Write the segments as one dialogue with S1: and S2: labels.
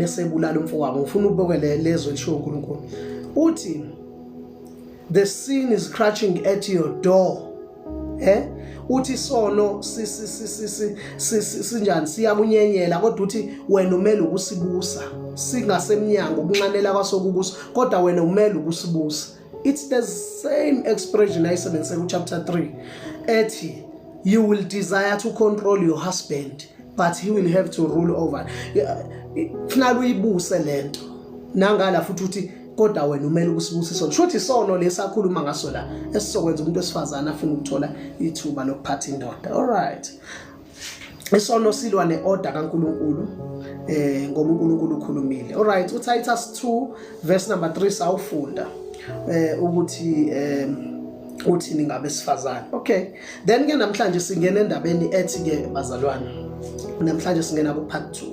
S1: Esebulala umfowabo. Ngifuna ubuke lezo lisho uNkulunkulu, uthi the sin is crouching at your door. Uthi isono sinjani? Siyakunyenyela, kodwa uthi wena umele ukusibusa. Singasemnyango ukunxanela kwaso kukuso, kodwa wena umele ukusibusa. It's the same expression ayisebenzise ku chapter 3 ethi you will desire to control your husband, but he will have to rule over. Kufanele uyibuse lento nangala futhi uthi kodwa wena umele ukusibusa isono. Shuthi isono lesakhuluma ngaso la esizokwenza umuntu wesifazana afuna ukuthola ithuba lokuphatha indoda. All right, isono silwa neorder kaNkuluNkulu, ngoba uNkulunkulu ukhulumile. All right, uTitus 2 verse number 3 sawufunda ukuthi uthini ngabesifazane. Okay, then ke namhlanje singena endabeni ethi ke bazalwane, namhlanje singena ku part 2.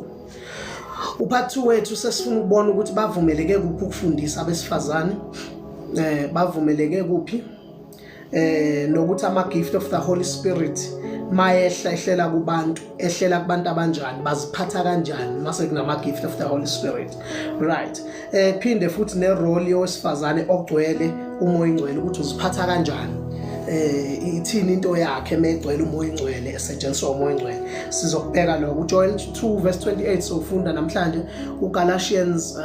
S1: Upart 2 wethu sesifuna ukubona ukuthi bavumeleke kuphi ukufundisa abesifazane, bavumeleke kuphi, nokuthi ama gift of the Holy Spirit mayehla ehlela kubantu, ehlela kubantu abanjani, baziphatha kanjani mase kunama gift of the Holy Spirit. Right, phinde futhi ne role yowesifazane ogcwele uMoya oNgcwele, ukuthi uziphatha kanjani, ithini into yakhe megcwele uMoya oNgcwele, esetshenziswa uMoya oNgcwele. Sizokubheka lokho. uJoel 2 verse 28 sofunda namhlanje, uGalatians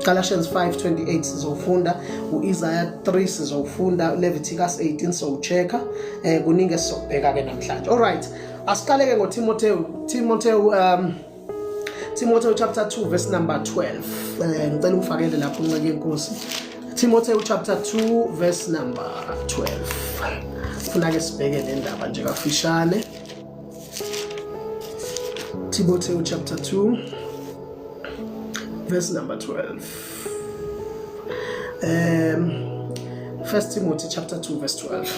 S1: 5:28 sizofunda, uIsaiah 3 sizofunda, uLeviticus 18 sowuchecka. Kuningi esizokubheka ke namhlanje. All right, asiqale ke ngoTimothy, Timothy chapter 2 verse number 12. Ngicela ungifakele lapho, nceke yenkosi. Timothy chapter 2 verse number 12. Funa ke sibheke le ndaba nje kafishane. Timothy chapter 2 verse number 12. First Timothy chapter 2 verse 12.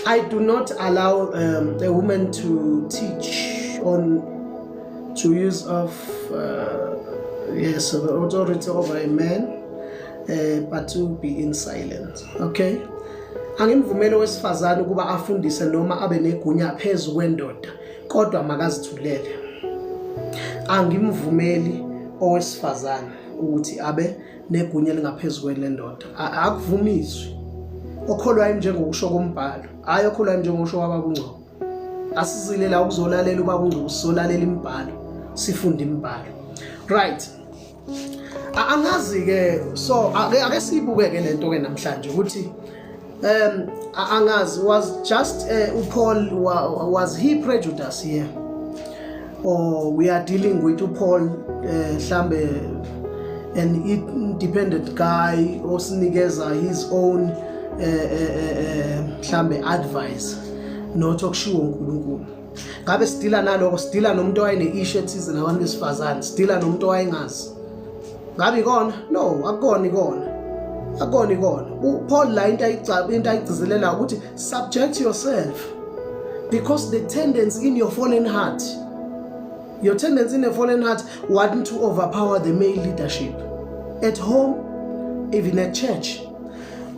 S1: I do not allow a woman to teach on to use of yes, the authority over a man, but to be in silence. Okay. Angimvumeli owesifazane ukuba afundise noma abe negunya phezu kwendoda, kodwa makazithulele. Angimvumeli owesifazane ukuthi abe negunya elingaphezulu kwelendoda. Akuvumiswi. Okholwayo njengokusho kombhalo, hayi okholwayo njengokusho kwababa uNgcobo. Asizile la ukuzolalela ubaba uNgcobo, sizolalela imibhalo, sifunde imibhalo. Right, angazi ke, so ake siyibuke ke lento ke namhlanje ukuthi angazi, was just uPaul, was he prejudiced here, or we are dealing with uPaul mhlambe an independent guy osinikeza his own mhlambe advice, not okushiwo uNkulunkulu? Ngabe sidila naloko, sidila nomuntu owayene-issue ethize nabantu besifazane, sidila nomuntu owayengazi ngabe ikona? No, akukona ikona, akukona ikona. UPaul la into ayigcizelela ukuthi subject yourself because the tendency in your fallen heart, your tendency in a fallen heart want to overpower the male leadership at home, even at church.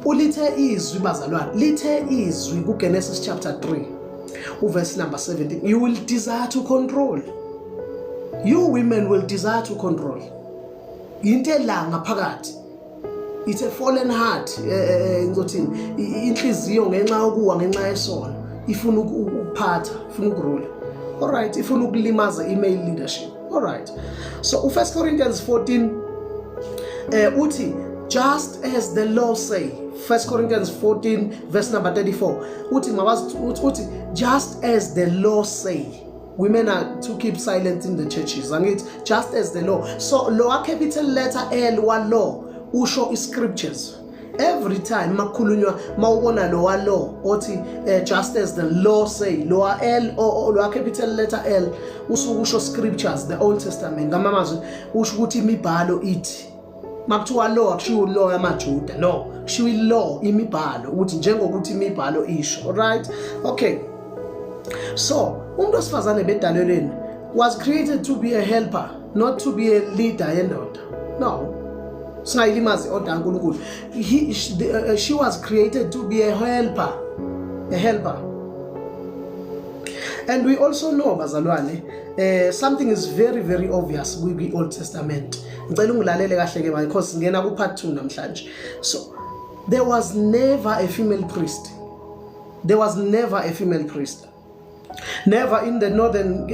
S1: Ulithe izwi, bazalwane, lithe izwi kuGenesis chapter 3 uverse number 17, you will desire to control, you women will desire to control. Into ela ngaphakathi, it's a fallen heart. Ngizothini, inhliziyo ngenxa yokuwa, ngenxa yesono, ifuna ukuphatha, ifuna ukurula. All right, ifuna ukulimaza i-male leadership. All right, so u1 Corinthians 14 uthi just as the law say, 1 Corinthians 14 verse number 34 uthi mabazi, uthi just as the law say, women are to keep silent in the churches. Angithi just as the law? So lo capital letter L wa law usho i-scriptures. Every time makukhulunywa, mawubona lo wa law othi just as the law say, lo L o lo capital letter L usuke usho scriptures, the Old Testament. Ngamamazwi usho ukuthi imibhalo ithi. Makuthiwa law, akushiwo law yamaJuda, no, kushiwo i-law, imibhalo, ukuthi njengokuthi imibhalo isho. Alright, okay, so umuntu wesifazane bedalelweni was created to be a helper, not to be a leader yendoda. No, singayilimazi order kaNkulunkulu. She was created to be a helper, a helper. And we also know, bazalwane, something is very very obvious kwi Old Testament. Ngicela ungilalele kahle ke manje because singena ku part 2 namhlanje. So there was never a female priest. There was never a female priest. Never in the northern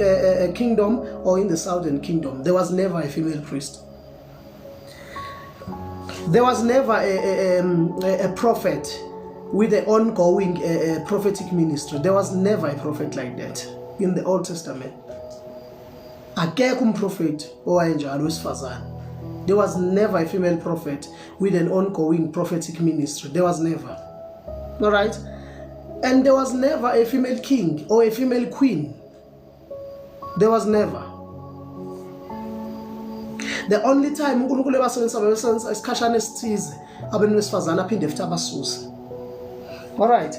S1: kingdom or in the southern kingdom. There was never a female priest. There was never a prophet with an ongoing prophetic ministry. There was never a prophet like that in the Old Testament. Akekho umprofeti owayenjalo wesifazane. There was never a female prophet with an ongoing prophetic ministry. There was never. All right? And there was never a female king or a female queen. There was never. The only time uNkulunkulu ebasebenzisa, bebesebenzisa isikhashana esithize abantu besifazane, aphinde futhi abasuse. All right.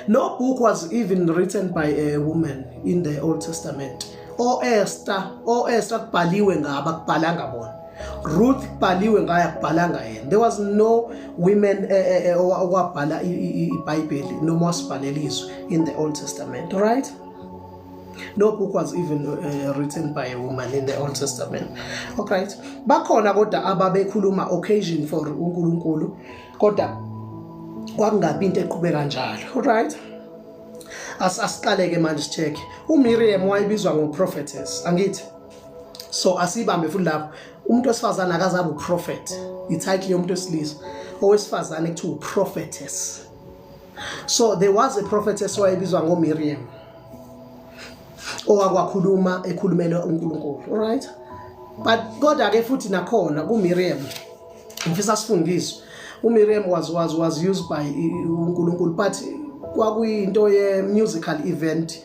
S1: No book was even written by a woman in the Old Testament. O-Esther, o-Esther kubhaliwe ngabo, akubhalanga bona. Ruth kubhaliwe ngaye, akubhalanga yena. There was no women owabhala iBhayibheli noma wasibhalela izwi in the Old Testament, right? No book was even written by a woman in the Old Testament. Okay. Bakhona kodwa ababekhuluma occasion for uNkulunkulu, kodwa kwakungabi into eqhubeka njalo. Right? Asiqale ke manje sicheck. UMiriam wayebizwa ngo-prophetess, angithi? So asibambe futhi lapho. Umuntu wesifazane akazabe uprophet. I-title yomuntu wesilisa. Owesifazane kuthiwa uprophetess. So there was a prophetess owayebizwa ngoMiriam, owakwakhuluma ekhulumela uNkulunkulu. Alright, but kodwa ke futhi nakhona kuMiriam ngifisa sifundiswe. uMiriam was used by uNkulunkulu, but kwakuyinto ye musical event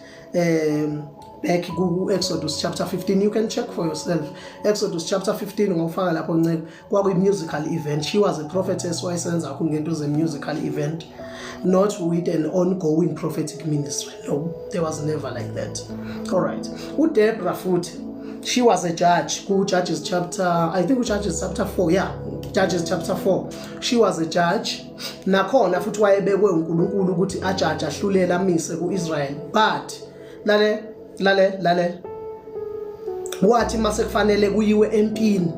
S1: back ku Exodus chapter 15. You can check for yourself, Exodus chapter 15, ngofaka lapho nceke. Kwakuyi musical event. She was a prophetess, wayesenza kakhulu ngento ze musical event, not with an ongoing prophetic ministry. No, there was never like that. All right. uDebra futhi, she was a judge ku Judges chapter, I think Judges chapter 4. Yeah, Judges chapter 4, she was a judge. Nakhona futhi wayebekwe uNkulunkulu ukuthi ajaje, ahlulele, amise kuIsrael. But lale lale lale, wathi mase kufanele kuyiwe empini,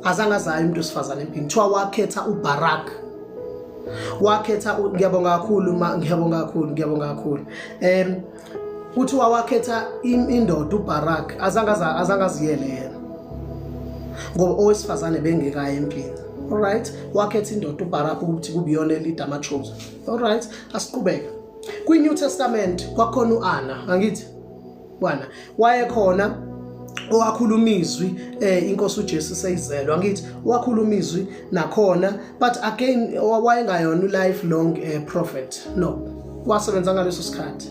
S1: azange azayo umuntu wesifazane empini. Kuthiwa wakhetha uBarak, wakhetha ngiyabonga kakhulu ma, ngiyabonga kakhulu, ngiyabonga kakhulu. Kuthiwa wakhetha indoda uBarak, azange azange aziyele yena ngoba owesifazane bengekayo empini. Alright, wakhetha indoda uBarak ukuthi kube iyona lead ama troops. Alright, asiqhubeke. Kwi New Testament kwakhona uAnna, angithi? Wana wayekhona owakhuluma izwi inkosi uJesu seyizelwe, angithi? Wakhuluma izwi nakhona, but again wayengayona u-life long prophet. No, wasebenza ngaleso sikhathi.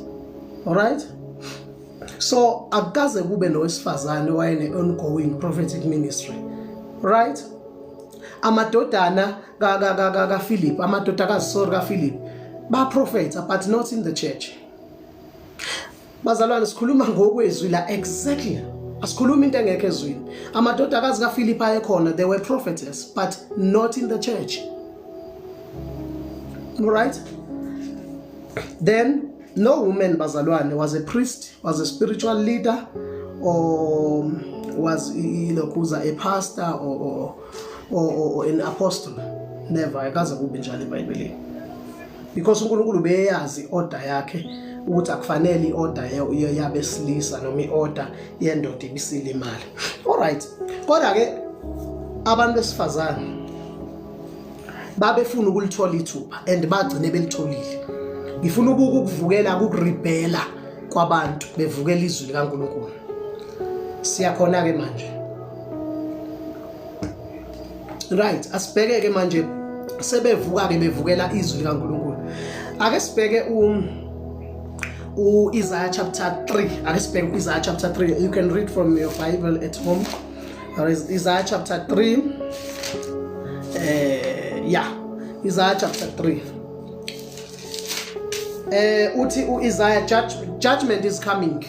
S1: Alright, so akukaze kube nowesifazane wayene ongoing prophetic ministry, right? Amadodana ka ka ka ka Philip, amadodakazi, sorry, ka Philip ba prophets, but not in the church. Bazalwane, sikhuluma ngokwezwi la exactly, asikhuluma into engekho ezwini. Amadodakazi kaPhilip ayekhona, they were prophetess, but not in the church. All right. Then no woman, bazalwane, was a priest, was a spiritual leader or was ilokhuza a pastor or an apostle. Never, akaze kube njalo eBhayibhelini, because uNkulunkulu beyazi order yakhe ukuthi akufanele iorder yabesilisa noma iorder yendoda ibisilimali. Alright, kodwa ke abantu besifazane babefuna ukulithola ithuba and bagcine belitholile. Ngifuna ubuka ukuvukela, ukurebela kwabantu bevukela izwi likaNkulunkulu. Siyakhona ke manje. Right, asibheke ke manje sebevuka ke bevukela izwi likaNkulunkulu. Ake sibheke u-Isaiah chapter 3. Ake sibheke u-Isaiah chapter 3. You can read from your Bible at home. There is Isaiah chapter 3. Yeah, Isaiah chapter 3. Uthi u-Isaiah, judgment is coming.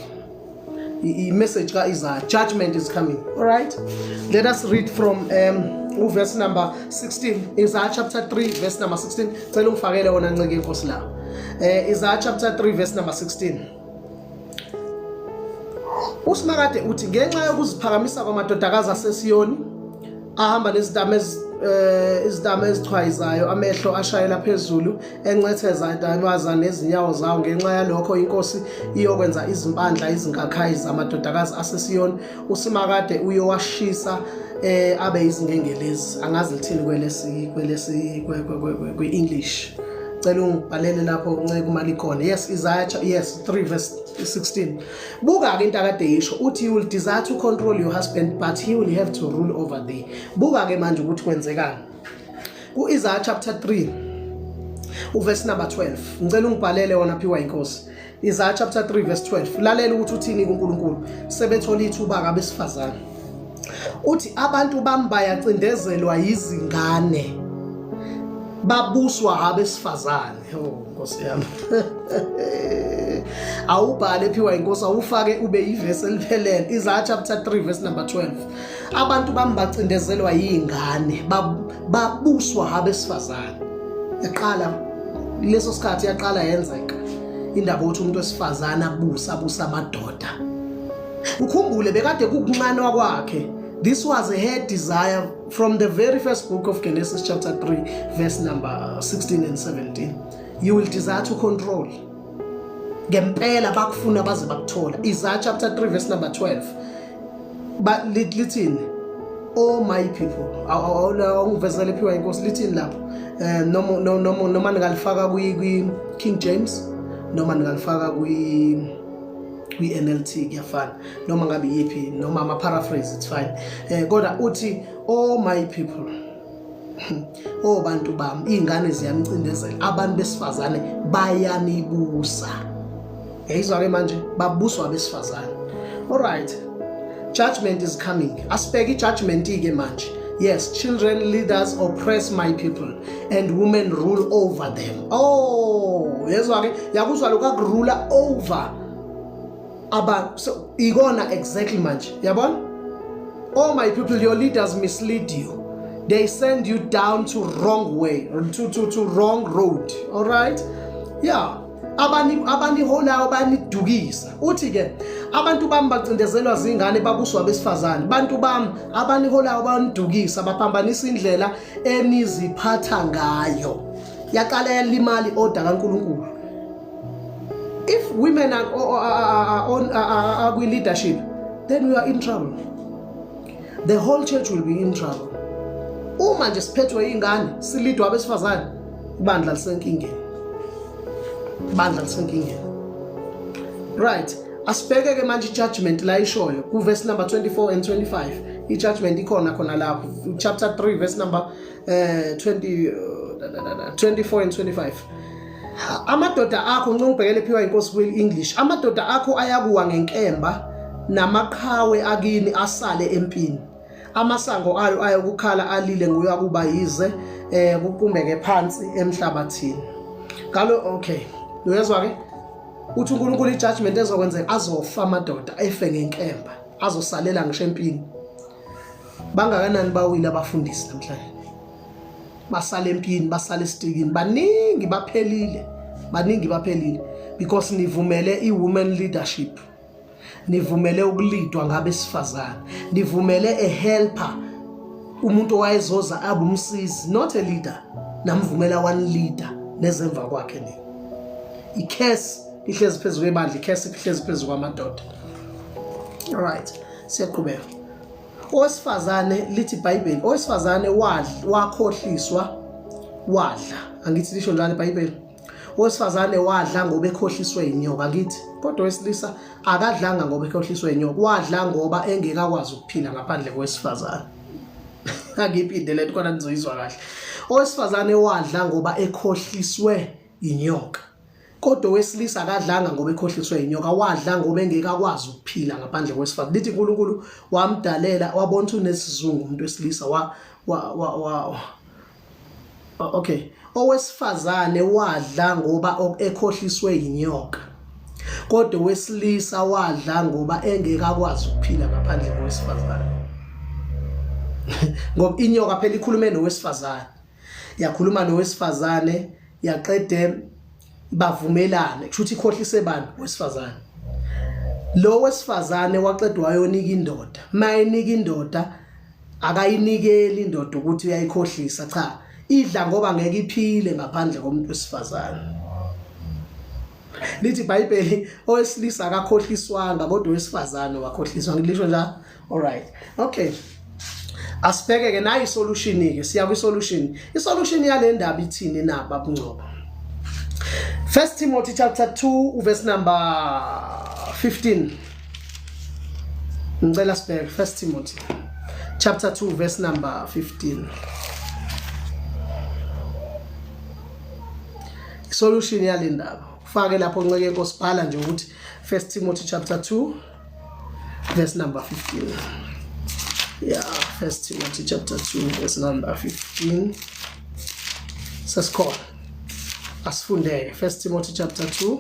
S1: I message ka-Isaiah, judgment is coming. All right, let us read from verse number 16. Isaiah chapter 3 verse number 16. Cela ungifakele wona, nceke inkosi la. Isaiah chapter 3 verse number 16. Usimakade uthi ngenxa yokuziphakamisa kwamadodakazi aseSiyoni ahamba nezintamo izintamo ezichwayizayo, amehlo ashayela phezulu, encetheza intabaza nezinyawo zawo. Ngenxa yalokho inkosi iyokwenza izimpandla izinkakhayi zamadodakazi aseSiyoni, uSimakade uyowashisa abe izingengelezi. Angazi lithini kwelesi kwelesi kwe-English. Cela ungibhalele lapho unceke uma likhona. Yes, Isaiah, yes, 3 verse 16. Buka ke into akade yisho, uthi you will desire to control your husband, but he will have to rule over thee. Buka ke manje ukuthi kwenzekani ku-Isaiah chapter 3 uverse number 12. Ngicela ungibhalele wona, phiwa inkosi. Isaiah chapter 3 verse 12. Lalela ukuthi uthini kuNkulunkulu sebethola ithuba kabesifazane. Uthi abantu bami bayacindezelwa yizingane, babuswa abesifazane. Oh Nkosi yami, awubhale, phiwa inkosi, awufake ube ivesi eliphelele. Isaiah chapter 3 verse number 12. Abantu bami bacindezelwa yingane, babuswa abesifazane. Yaqala leso sikhathi, yaqala yenzeka indaba ukuthi umuntu wesifazane abusa abusa amadoda. Ukhumbule bekade kukunxanwa kwakhe. This was her desire from the very first book of Genesis chapter 3 verse number 16 and 17. You will desire to control. Ngempela bakufuna baze bakuthola. Isaiah chapter 3 verse number 12 ba lithini? Oh my people, awungivezele, phiwa inkosi, lithini lapho? Noma ningalifaka kwi King James, noma ningalifaka kwi NLT, kuyafana, noma ngabe yiphi, noma ama paraphrase, it's fine. Kodwa uthi, "Oh my people, oh bantu bami, izingane ziyanicindezela, abantu besifazane bayanibusa." Yayizwa ke manje, babuswa abesifazane. Alright, judgment is coming. Asibheke ijudgment ke manje. Yes, children leaders oppress my people and women rule over them. Oh, yezwa ke, yakuzwa lokhu akurula over abantu. So ikona exactly manje, yabona? Oh my people, your leaders mislead you. They send you down to wrong way, to wrong road. All right, yeah, abani abaniholayo banidukisa. Uthi ke abantu bami bacindezelwa zingane, babuswa abesifazane. Bantu bami, abaniholayo banidukisa, baphambanisa indlela eniziphatha ngayo. Yaqala yalimali order kaNkuluNkulu. If women are kwi leadership, then we are in trouble. The whole church will be in trouble. Uma nje siphethwe ingane, silidwa abesifazane, ibandla lisenkingeni, ibandla lisenkingeni. Right, asibheke ke manje ijudgment la ishoyo ku verse number 24 and 25. I-judgment ikhona khona lapho, chapter 3 verse number 20 24 and 25. Amadoda akho, ngicela phiwa inkosi kwi English, amadoda akho ayakuwa ngenkemba, namaqhawe akini asale empini. Amasango ayo ayokukhala alile nguya kuba yize, kuqumbeke phansi emhlabathini ngalo. Okay, uyezwa ke, uthi uNkulunkulu ijudgment ezokwenzeka, azofa amadoda, efe ngenkemba, azosalela ngisho empini. Bangakanani bawile abafundisi namhlanje, basala empini, basala esitikini? Baningi baphelile, baningi baphelile, because nivumele i-women leadership, nivumele ukulidwa ngabesifazane, nivumele a helper, umuntu owayezoza abe umsizi, not a leader, namvumela one leader nezemva kwakhe nini. Icurse ihlezi phezulu kwebandla, icurse ihlezi phezulu kwamadoda. Alright, siyaqhubeka. Owesifazane, lithi iBhayibheli, owesifazane wadla, wakhohliswa, wadla. Angithi lisho njalo iBhayibheli? Owesifazane wadla ngoba ekhohliswe inyoka, angithi? Kodwa owesilisa akadlanga ngoba ekhohliswe inyoka, wadla ngoba engekakwazi ukuphila ngaphandle kowesifazane. Angiphinde lento khona nizoyizwa kahle. Owesifazane wadla ngoba ekhohliswe inyoka, kodwa owesilisa akadlanga ngoba ekhohliswe inyoka, wadla ngoba engeke akwazi ukuphila ngaphandle kwesifazane. Lithi uNkulunkulu wamdalela, wabona ukuthi unesizungu umuntu wesilisa, wa wa wa, wa okay, owesifazane wadla ngoba ekhohliswe inyoka, kodwa owesilisa wadla ngoba engeke akwazi ukuphila ngaphandle kowesifazane, ngoba inyoka phela ikhulume nowesifazane, yakhuluma nowesifazane, yaqede bavumelane, kusho ukuthi ikhohlise bani? Wesifazane. Lo wesifazane waqedwa wayonika indoda. Mayenika indoda akayinikeli indoda ukuthi uyayikhohlisa cha idla ngoba ngeke iphile ngaphandle komuntu wesifazane. Lithi iBhayibheli owesilisa akakhohliswanga kodwa owesifazane wakhohliswa. Ngilisho njalo. All right. Okay. Asibheke ke nayi solution ke siya kwi solution. I solution yale ndaba ithini na babungcobo. First Timothy chapter 2 verse number 15. Ngicela sibheke First Timothy chapter 2 verse number 15. Solution yale ndaba. Ufake lapho nceke inkosi bhala nje ukuthi First Timothy chapter 2 verse number 15 yeah first Timothy chapter 2 verse number 15 sesikhona asifundeke first Timothy chapter 2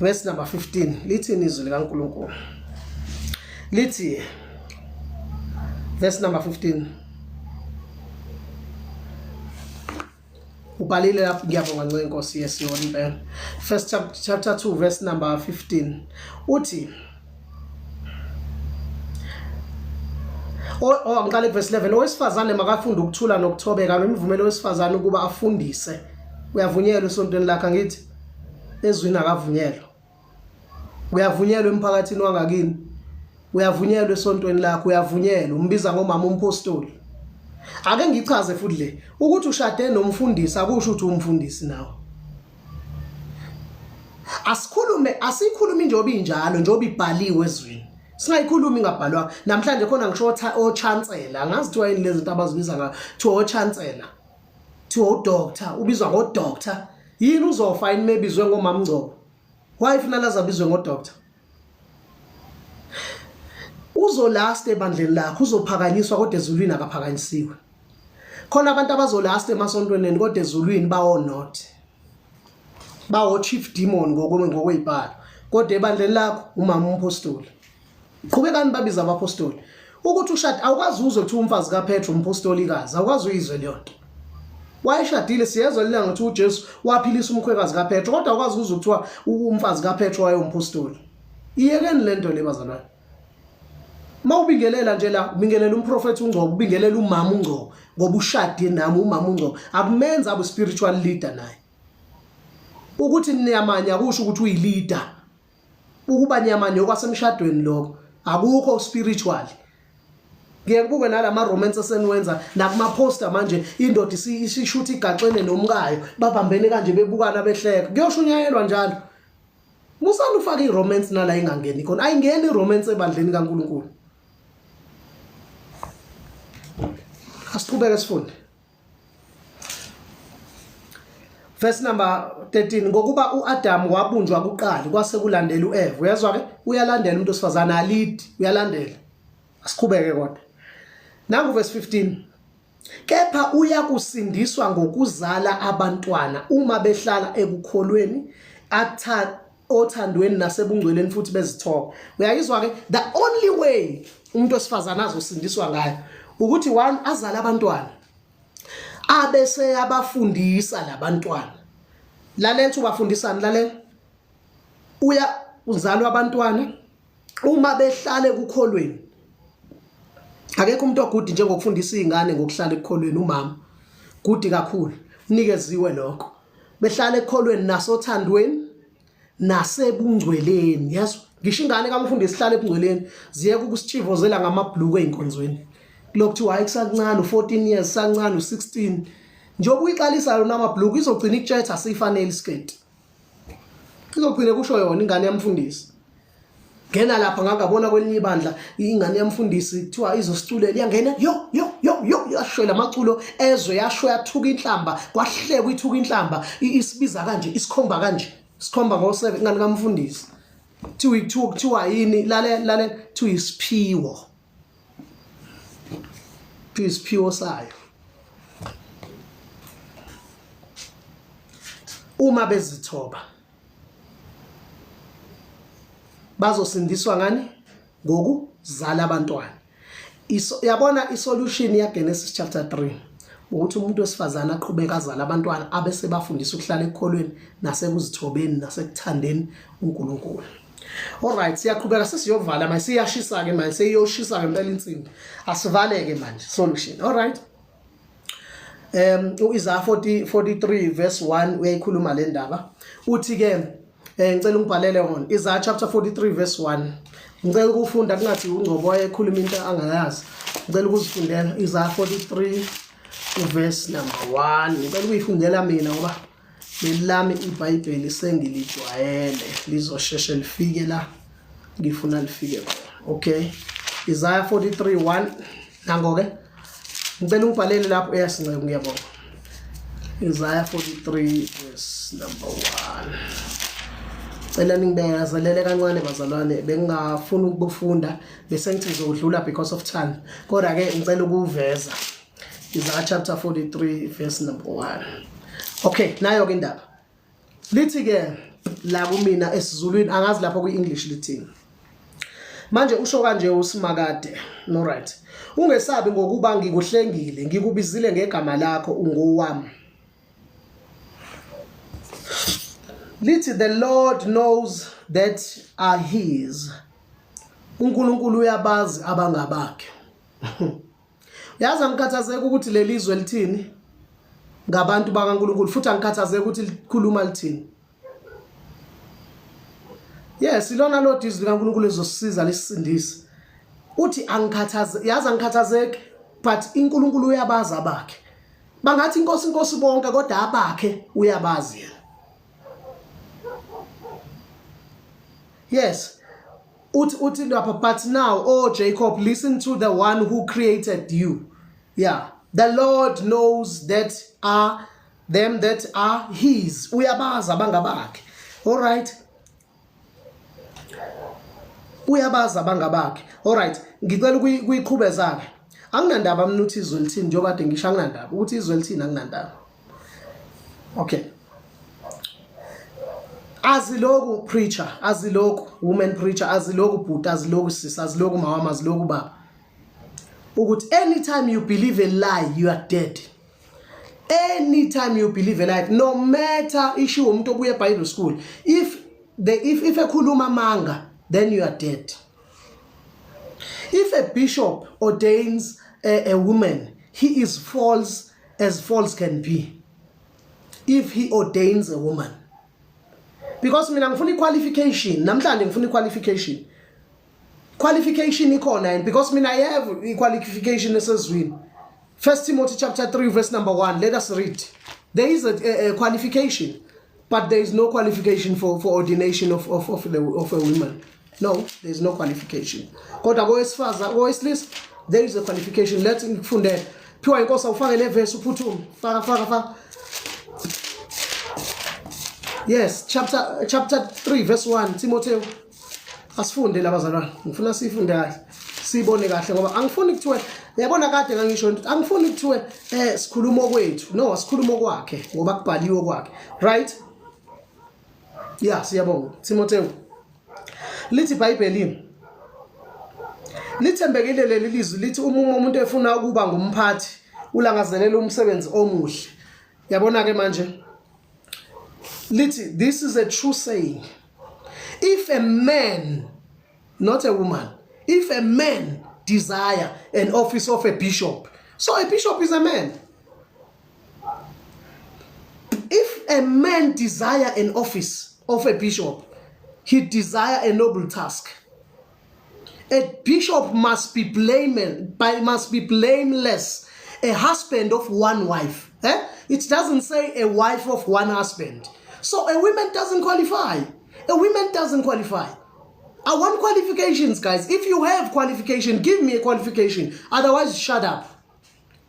S1: verse number 15 lithini izwi likaNkulunkulu lithi verse number 15 ubhalile lapho ngiyabonga nce inkosi yesiyona impela first chapter 2 verse number 15 uthi Oh ngiqale verse 11 owesifazane makafunde ukuthula nokuthobeka nomvumele owesifazane ukuba afundise uyavunyelwa esontweni lakhe angithi ezwini akavunyelwa Uyavunyelwa emphakathini wangakini. Uyavunyelwa esontweni lakho, uyavunyelwa. Umbiza ngomama umpostoli. Ake ngichaze futhi le ukuthi ushade nomfundisi akusho ukuthi umfundisi nawe. Asikhulume asikhulumi njengoba injalo njengoba ibhaliwe ezwini. Singayikhulumi ingabhalwa. Namhlanje khona ngisho ochancela, angazi kuthiwa yini lezi zinto abazibiza ngayo. Kuthiwa ochancela. Kuthiwa udoctor, ubizwa ngodoctor. Yini uzofa yini mebizwe ngomamngcobo? Why funa laze abizwe ngodoctor? Uzolast ebandleni lakho uzophakanyiswa kodwa ezulwini akaphakanyisiwe. Khona abantu abazolast emasontweni kodwa ezulwini bawo not. Bawo chief demon ngokwezibhalo. Kodwa ebandleni lakho umama umpostoli. Qhubekani babiza abapostoli. Ukuthi ushade awukwazi uzwe kuthiwa umfazi kaPetro umpostolikazi, awukwazi uyizwe leyo nto. Wayeshadile siyezwa lena ngokuthi uJesu waphilisa umkhwekazi kaPetro kodwa awukwazi uzwe kuthiwa umfazi kaPetro wayewumpostoli. Iyekeni lento le bazalwane. Mawubingelela nje la ubingelela umprofethi uNgcobo ubingelela umama uNgcobo ngoba ushade nami umama uNgcobo akumenza abe spiritual leader naye. Ukuthi niyamanya kusho ukuthi uyileader. Ukuba nyamanye okwasemshadweni lokho akukho spiritual. Ngiye kubuke nalama romance eseniwenza nakuma poster manje indoda isishutha igaxene nomkayo babambene kanje bebukana behleka. Kuyoshunyayelwa njalo. Musani ufake iromance nala ingangeni khona. Ayingeni iromance ebandleni kaNkuluNkulu. Asiqhubeke sifunde. Verse number 13 ngokuba uAdam wabunjwa kuqala kwase kulandela uEva uyezwa ke uyalandela umuntu osifazana alidi uyalandela asiqhubeke kodwa nangu verse 15 kepha uyakusindiswa ngokuzala abantwana uma behlala ekukholweni atha othandweni nasebungcweleni futhi bezithoba uyayizwa ke the only way umuntu wesifazane azosindiswa ngayo ukuthi one azale abantwana abese yabafundisa labantwana lalela ubafundisani lalela uya uzalwa abantwana uma behlale kukholweni akekho umuntu ogudi njengokufundisa izingane ngokuhlala ekukholweni umama gudi kakhulu unikeziwe lokho behlale ekukholweni nasothandweni nasebungcweleni yeso ngisho ingane kamfundisi ihlala ebungcweleni ziyeke ukusitshivozela ngamabhluku ey'nkonzweni kulokhu kuthiwa hayi kusancane u-14 years sancane u-16 njengoba uyiqalisa yona amabhluku izogcina ikutshetha asiyifanele isiketi izogcina kusho yona ingane yamfundisi ngena lapha ngangabona kwelinye ibandla ingane yamfundisi kuthiwa izosiculela iyangena yo yo yo yo yashwela amaculo ezwe yasho yathuka inhlamba kwahlekwa ithuka inhlamba isibiza kanje isikhomba kanje sikhomba ngo-7 ingane kamfundisi kuthiwa kuthiwa kuthiwa yini lalela lalela kuthiwa isiphiwo kuthiwa isiphiwo sayo uma bezithoba Bazosindiswa ngani? Ngokuzala abantwana. Iso, yabona isolution ya Genesis chapter 3 ukuthi umuntu wesifazane aqhubeke azale abantwana abese bafundisa ukuhlala ekukholweni nasekuzithobeni nasekuthandeni uNkulunkulu. Alright, siyaqhubeka sesiyovala manje, siyashisa ke manje, seyiyoshisa ngempela insimbi. Asivaleke manje solution. Alright. UIsaiah 40 43 verse 1 uyayikhuluma le ndaba. Uthi ke ngicela ungibhalele wona. Isaiah chapter 43 verse 1. Ngicela ukufunda kungathi uNgcobo wayekhuluma into angayazi. Ngicela ukuzifundela Isaiah 43 verse number 1. Ngicela ukuyifundela mina ngoba leli lami iBhayibheli sengilijwayele lizosheshe lifike la ngifuna lifike khona. Okay. Isaiah 43:1 nango ke. Ngicela ungibhalele lapho yes nceku ngiyabonga. Isaiah 43 verse number 1. Cela ningibekezelele kancane bazalwane bengingafuni ukubufunda bese ngithi ngizodlula because of time. Kodwa ke ngicela ukuveza. Isaiah chapter 43 verse number 1. Okay, nayo ke indaba. Lithi ke la kumina esiZulwini angazi lapho kwi-English lithini. Manje usho kanje uSimakade, no right. Ungesabi ngokuba ngikuhlengile, ngikubizile ngegama lakho ungowami. Lithi the Lord knows that are his. uNkulunkulu uyabazi abangabakhe. Yazi angikhathazeki ukuthi leli zwe lithini ngabantu bakaNkulunkulu futhi angikhathazeki ukuthi likhuluma lithini. Yes, ilona lodwa izwi likaNkulunkulu lizosisiza lisisindise. Uthi angikhathaze, yazi angikhathazeki but iNkulunkulu uyabazi abakhe. Bangathi inkosi inkosi bonke kodwa abakhe uyabazi yena. Yes. Uthi lapha but now oh Jacob listen to the one who created you. Yeah. The Lord knows that are them that are his. Uyabazi abangabakhe. All right. Uyabazi abangabakhe. All right. Ngicela ukuyiqhubeza ke. Anginandaba mina uthi izwe lithini njengoba kade ngisho anginandaba ukuthi izwe lithini anginandaba. Okay. Aziloku preacher, aziloku woman preacher, aziloku bhuti, aziloku sis, aziloku mama, aziloku baba. Ukuthi anytime you believe a lie, you are dead. Anytime you believe a lie, no matter issue umuntu obuye Bible school, if the if ekhuluma amanga, then you are dead. If a bishop ordains a woman, he is false as false can be. If he ordains a woman. Because mina ngifuna i-qualification, namhlanje ngifuna i-qualification. Qualification ikhona and because mina I have i-qualification esezwini. First Timothy chapter 3 verse number 1, let us read. There is a qualification, but there is no qualification for ordination of a woman. No, there is no qualification. Kodwa kowesifazane, kowesilisa, there is a qualification. Let ngikufundele. Phiwa inkosi awufake le verse uphuthume. Faka faka faka. Yes, chapter 3 verse 1 Timotheo. Asifunde labazalwane. Ngifuna sifunde kahle. Sibone kahle ngoba angifuni kuthiwe yabona kade ngangisho ukuthi angifuni kuthiwe sikhuluma okwethu. No, asikhuluma okwakhe ngoba kubhaliwe kwakhe. Right? Yeah, siyabonga. Timotheo. Lithi iBhayibheli lithembekile leli lizwi lithi uma umuntu efuna ukuba ngumphathi ulangazelela umsebenzi omuhle. Yabona ke manje lithi this is a true saying. If a man, not a woman, if a man desire an office of a bishop, so a bishop is a man. If a man desire an office of a bishop, he desire a noble task. A bishop must be blameless, a husband of one wife. Eh? It doesn't say a wife of one husband. So a woman doesn't qualify. A woman doesn't qualify. I want qualifications, guys. If you have qualification, give me a qualification. Otherwise, shut up.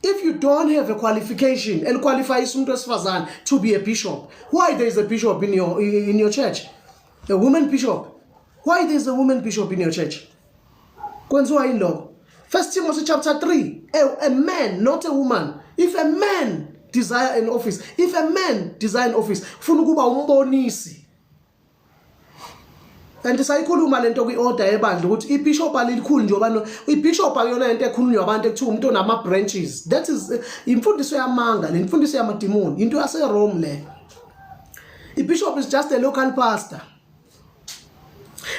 S1: If you don't have a qualification and qualify umuntu wesifazane to be a bishop, why there is a bishop in your church? A woman bishop. Why there is a woman bishop in your church? Kwenziwa yini lokho? First Timothy chapter 3, a man, not a woman. If a man desire an office, if a man desire an office, ufuna ukuba umbonisi. And sayikhuluma lento kwi-order yebandla ukuthi ibishop alilikhulu njengoba ibishop akuyona into ekhulunywa abantu ekuthiwa umuntu onama branches. That is imfundiso yamanga, le imfundiso yamadimoni, into yaseRome le. Ibishop is just a local pastor.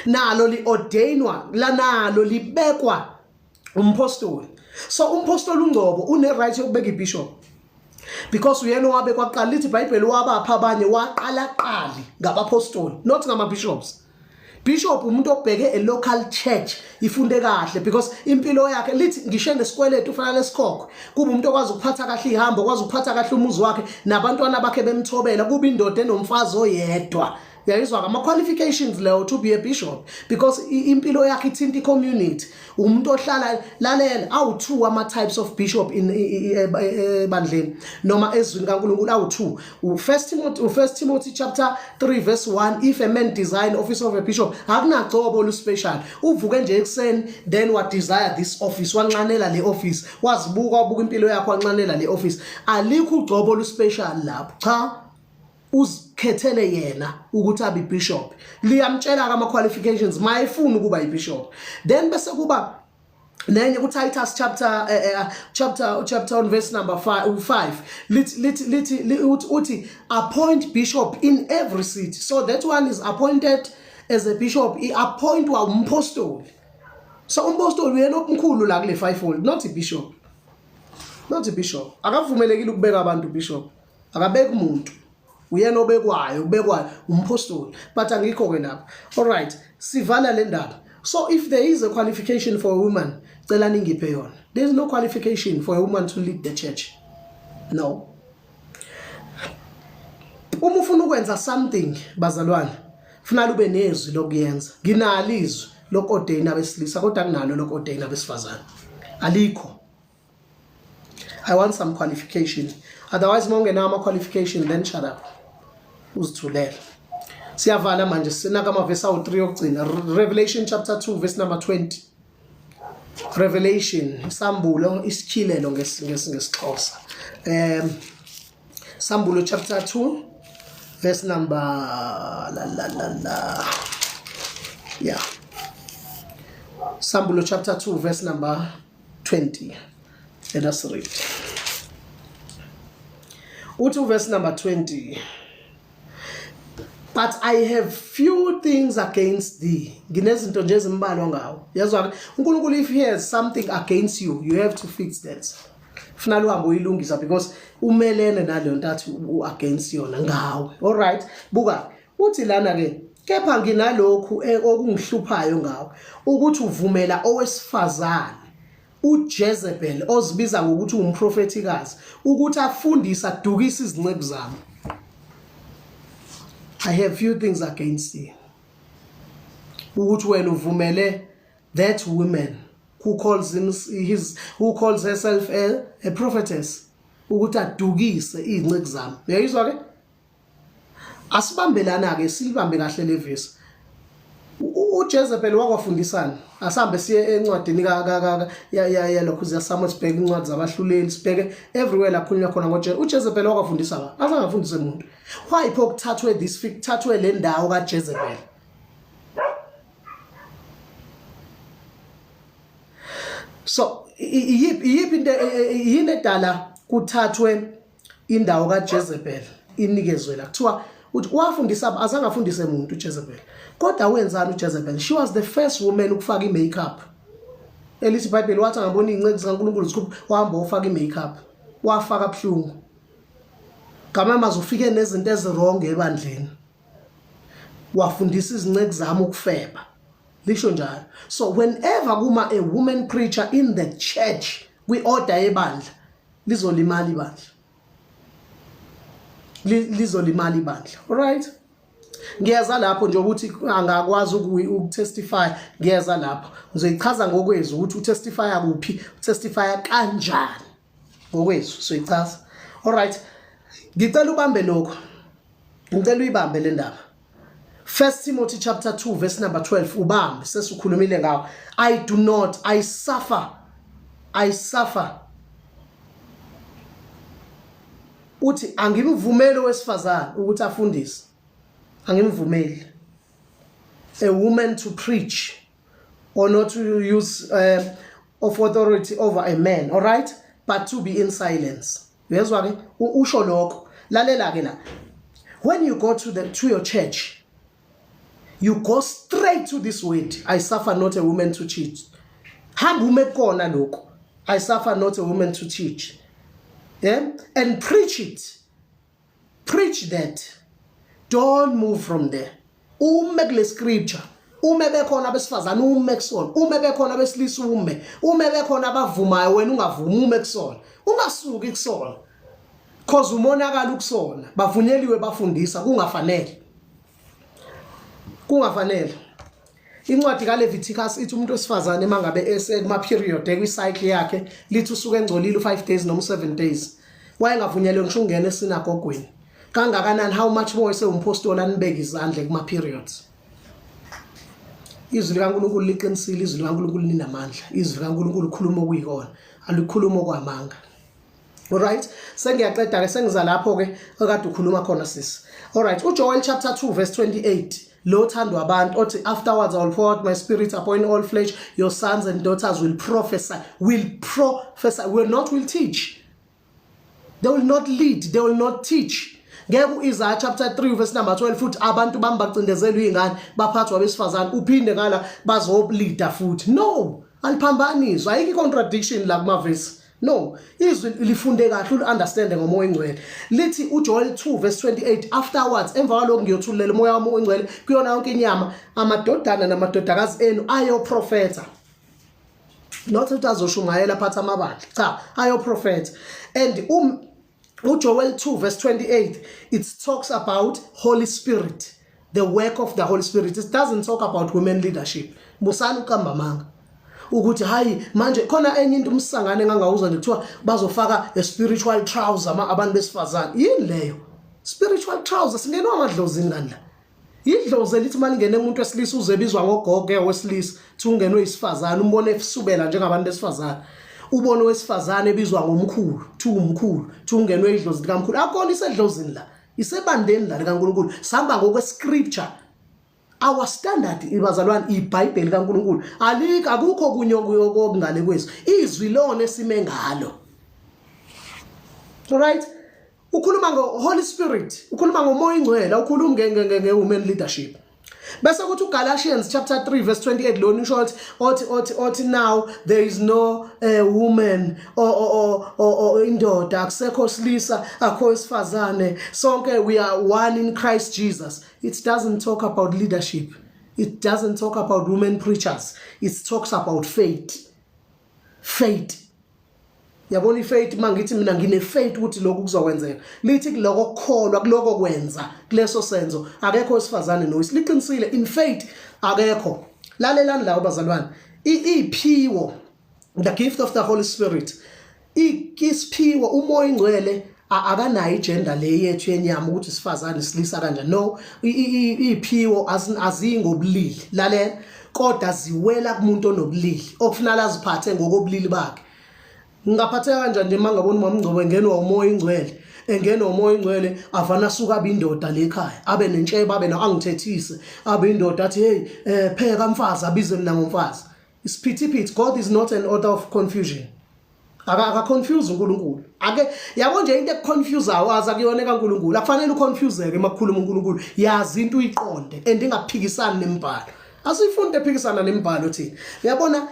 S1: Nalo li-ordainwa lanalo libekwa umpostoli. So umpostoli uNgcobo une right yokubeka ibishop because uyena owabekwa kuqala. Lithi iBhayibheli wabapha abanye waqala qali ngabapostoli, not ngama bishops. Bishop umuntu obheke a local church ifunde kahle because impilo yakhe lithi ngisho nesikweletu ufana lesikhokho, kuba umuntu okwazi ukuphatha kahle ihambo, okwazi ukuphatha kahle umuzi wakhe nabantwana bakhe bemthobela, kuba indoda enomfazi oyedwa. Uyayizwa ama qualifications leyo to be a bishop because impilo yakhe ithinta i-community. Umuntu ohlala lalela awu2 ama types of bishop in ebandleni noma ezwini kaNkuluNkulu awu2. U-First Timothy chapter 3 verse 1, if a man desire office of a bishop, akunagcobo olu special. Uvuke nje ekseni then wa desire this office, wanxanela le office, wazibuka wabuka impilo yakho wanxanela le office. Alikho ugcobo olu special lapho, cha, uzikhethele yena ukuthi abe bishop. Liyamtshela ama qualifications mayefuna ukuba ibishop. Then bese kuba nenye kuTitus chapter 1 verse number 5, lithi uthi appoint bishop in every city. So that one is appointed as a bishop, i appointwa umpostoli. So umpostoli uyena omkhulu la kule fivefold, not i bishop, not i bishop. Akavumelekile ukubeka abantu bishop, akabeki umuntu, uyena obekwayo, ubekwayo umpostoli. But angikho ke lapho. Alright, sivala le ndaba. So if there is a qualification for a woman, cela ningiphe yona. There is no qualification for a woman to lead the church, no. Uma ufuna ukwenza something, bazalwane, kufanele ube nezwi lokuyenza. Nginalo izwi loku-ordain abesilisa kodwa kunalo loku-ordain abesifazane, alikho. I want some qualification. Otherwise, uma ungenawo ama-qualification, then shut up, uzithulele. Siyavala manje, sinaka amavesi awu-3 yokugcina. Revelation chapter 2 verse number 20. Revelation, isambulo, isikhilelo ngesiXhosa. Sambulo chapter 2 verse number la la la la, yeah, Sambulo chapter 2 verse number 20. Let us read. Uthi verse number 20, "But I have few things against thee." Nginezinto nje ezimbalwa ngawo. Yazwa uNkulunkulu, if he has something against you, you have to fix that. Funa uhambe uyilungisa because umelene naleyo nto athi u-against yona ngawe. Alright, buka uthi lana ke, "Kepha nginalokhu okungihluphayo ngawe, ukuthi uvumela owesifazane uJezebel ozibiza ngokuthi umprofethikazi ukuthi afundise adukise izinceku zami." I have few things against you, ukuthi wena uvumele that woman who calls herself a prophetess ukuthi adukise izinceku zami. Uyayizwa ke? Asibambelana ke, silibambe kahle le verse. UJezebel wakwafundisana. Asambe siye encwadini ka ka ya ya ya lokhu ya Samuel, sibheke incwadi zabahluleli, sibheke everywhere la khulunywa khona ngoJezebel. UJezebel wakwafundisa ba azangafundise umuntu. Why pho kuthathwe this kuthathwe le ndawo kaJezebel? So iyiphi into yini edala kuthathwe indawo kaJezebel inikezwe la? Kuthiwa uthi wafundisa, azange afundise umuntu uJezebel. Kodwa wenzani uJezebel? She was the first woman ukufaka i-makeup. Elithi iBhayibheli wathi angabona izinceku zikaNkulunkulu zikhupha, wahamba wafaka i-makeup, wafaka buhlungu. Ngamanye ufike nezinto ezi-wrong ebandleni, wafundisa izinceku zami ukufeba, lisho njalo. So whenever kuma a woman preacher in the church, kwi-order yebandla, lizolimala ibandla, lizolimala ibandla. Alright, ngiyeza lapho nje ukuthi angakwazi ukutestify. Ngiyeza lapho, ngizoyichaza ngokwezwi ukuthi utestify kuphi, utestify kanjani ngokwezwi, soyichaza. Alright, ngicela ubambe lokho, ngicela uyibambe le ndaba. First Timothy chapter 2 verse number 12, ubambe, sesikhulumile ngawo. I do not I suffer, I suffer, uthi angimvumeli owesifazane ukuthi afundise, angimvumeli a woman to preach or not to use of authority over a man, all right, but to be in silence. Uyezwa ke? Usho lokho. Lalela ke la, when you go to your church, You go straight to this word, I suffer not a woman to cheat. Hamba ume kona lokho, I suffer not a woman to teach, yeah, and preach it. Preach that. Don't move from there. Ume kule scripture. Ume bekhona abesifazane, ume kusona. Ume bekhona abesilisa, ume. Ume bekhona abavumayo, wena ungavumi, ume kusona. Ungasuki kusona, cause umonakalo kusona. Bavunyeliwe bafundisa kungafanele, kungafanele. Incwadi kaLeviticus ithi umuntu wesifazane mangabe ese kuma period, ekwi cycle yakhe, lithi usuke engcolile u5 days noma u7 days, wayengavunyelwe ngisho ungena esinagogweni. Kangakanani, how much more esewumpostoli anibeka izandla kuma periods? Izwi likaNkulunkulu liqinisile. Izwi likaNkulunkulu linamandla. Izwi likaNkulunkulu ukhuluma okuyikona, alikhuluma okwamanga. Alright, sengiyaqeda ke, sengiza lapho ke okade ukhuluma khona, sisi. Alright, uJoel chapter 2 verse 28 lo thandwa abantu, othi, "Afterwards I will pour out my spirit upon all flesh. Your sons and daughters will prophesy." Will prophesy, will not, will teach. They will not lead, they will not teach. Ngeke uIsaiah chapter 3 verse number 12 futhi abantu bami bacindezelwa izingane, baphathwa abesifazane, uphinde ngala bazoleada futhi. No, aliphambaniswa, ayikho contradiction la kuma verse. No, izwi lifunde kahle, ulu-understande ngomoya oyingcwele. Lithi uJoel 2 verse 28, "Afterwards," emva kwalokho, "ngiyothulela umoya wami oyingcwele kuyona yonke inyama. Amadodana namadodakazi enu ayoprofetha." Not ukuthi azoshumayela, phatha amabandla, cha, ayoprofetha. And uJoel 2 verse 28, it talks about Holy Spirit, the work of the Holy Spirit. It doesn't talk about women leadership. Busani uqamba amanga ukuthi hayi, manje khona enye into umsangane engangawuzwa nje, kuthiwa bazofaka a spiritual trouser ama abantu besifazane. Yini leyo spiritual trouser? Singenwa amadlozini kani la? Idlozi elithi malingene umuntu wesilisa uzebizwa ngogogo wesilisa, thi ungenwe isifazane, umbone efusubela njengabantu besifazane, ubone wesifazane ebizwa ngomkhulu, thi umkhulu, thi ungenwe idlozi likamkhulu. Akona isedlozini la, isebandeni la likaNkulunkulu. Sihamba ngokwe scripture. Our standard, ibazalwane, iBhayibheli kaNkulunkulu. Alikho, akukho kunye okungale kwezwi. Izwi lona esime ngalo. Alright, ukhuluma ngo Holy Spirit, ukhuluma ngomoya ingcwele, ukhuluma nge women leadership. Bese kuthi uGalatians chapter 3 verse 28 lona usho othi now there is no woman or indoda, akusekho silisa, akho isifazane, sonke we are one in Christ Jesus. It doesn't talk about leadership. It doesn't talk about women preachers. It talks about faith. Faith, yabona ifaith, mangithi mina ngine faith ukuthi lokhu kuzokwenzeka, lithi kuloko kukholwa, kuloko kwenza, kuleso senzo, akekho wesifazane noyisi. Liqinisile, in faith akekho. Lalelani la, bazalwane. Iphiwo, the gift of the Holy Spirit, isiphiwo, umoya ingcwele akanayo igender le yethu yenyama ukuthi sifazane, silisa kanjani. No, iphiwo azingobulili, lalela, kodwa ziwela kumuntu onobulili okufanele aziphathe ngokobulili bakhe. Ngingaphatheka kanjani nje mangabona umama Ngcobo engenwa umoya ingcwele, engenwa umoya ingcwele, avana asuka abe indoda le ekhaya, abe nentshebe, abe na, angithethise, abe indoda, athi, "Hey, pheka mfazi," abize mina ngomfazi? Isiphithiphithi. God is not an author of confusion. Aka confuse uNkulunkulu. Ake yabo nje into ekuconfusayo aza kuyona kaNkulunkulu. Akufanele uconfuseke makukhuluma uNkulunkulu. Yazi into, uyiqonde and ingaphikisani nemibhalo. Asifunde ephikisana nemibhalo thina. Uyabona,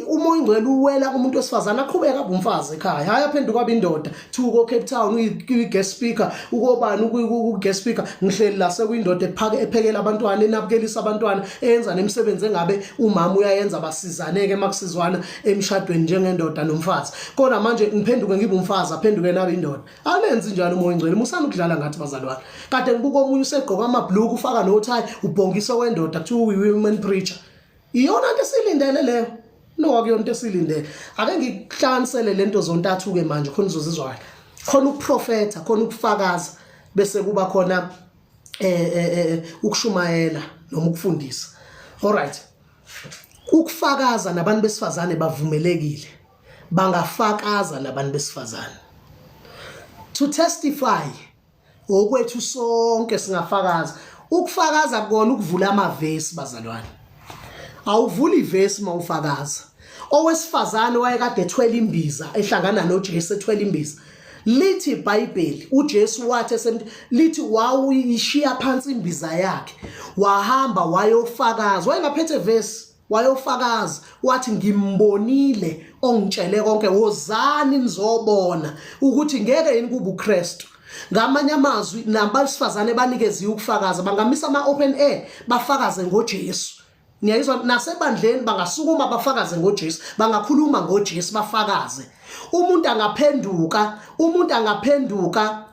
S1: umoya ingcwele uwela kumuntu wesifazane, aqhubeka abe umfazi ekhaya, hayi aphenduka abe indoda. Thuko Cape Town uyi-guest speaker, ukobani uku-guest speaker, ngihleli la sekuyindoda ephake, ephekela abantwana, enabukelisa abantwana, eyenza nemisebenzi engabe umama uyayenza, basizane-ke makusizwana emshadweni njengendoda nomfazi. Kodwa manje ngiphenduke ngibe umfazi, aphenduke nabe indoda. Alenzi njalo umoya ingcwele. Musani ukudlala ngathi, bazalwane. Kade ngibuka omunye usegqoka amabhluku, ufaka nothayi, ubhongisa wendoda, kuthiwa uyi-women preacher. Iyona nto esiyilindele leyo? No, akuyona into esiyilindele. Ake ngikuhlanganisele lento zontathu-ke manje khona uzozizwa kahle. Khona ukuprofetha, khona ukufakaza, bese kuba khona ukushumayela noma ukufundisa. Alright, ukufakaza, nabantu besifazane bavumelekile, bangafakaza nabantu besifazane. To testify okwethu, sonke singafakaza. Ukufakaza kona ukuvula amavesi, bazalwane. Awuvuli ivesi mawufakaza. Owesifazane wayekade ethwele imbiza, ehlangana noJesu ethwele imbiza. Lithi iBhayibheli uJesu wathi esemthi lithi wawuyishiya phansi imbiza yakhe wahamba wayofakaza wayengaphethe verse wayofakaza wathi ngimbonile ongitshele konke wozani nizobona ukuthi ngeke yini kube uKristu. Ngamanye amazwi nabesifazane banikeziwe ukufakaza bangamisa ama open air bafakaze ngoJesu. Niyayizwa nasebandleni bangasukuma bafakaze ngoJesu, bangakhuluma ngoJesu bafakaze. Umuntu angaphenduka, umuntu angaphenduka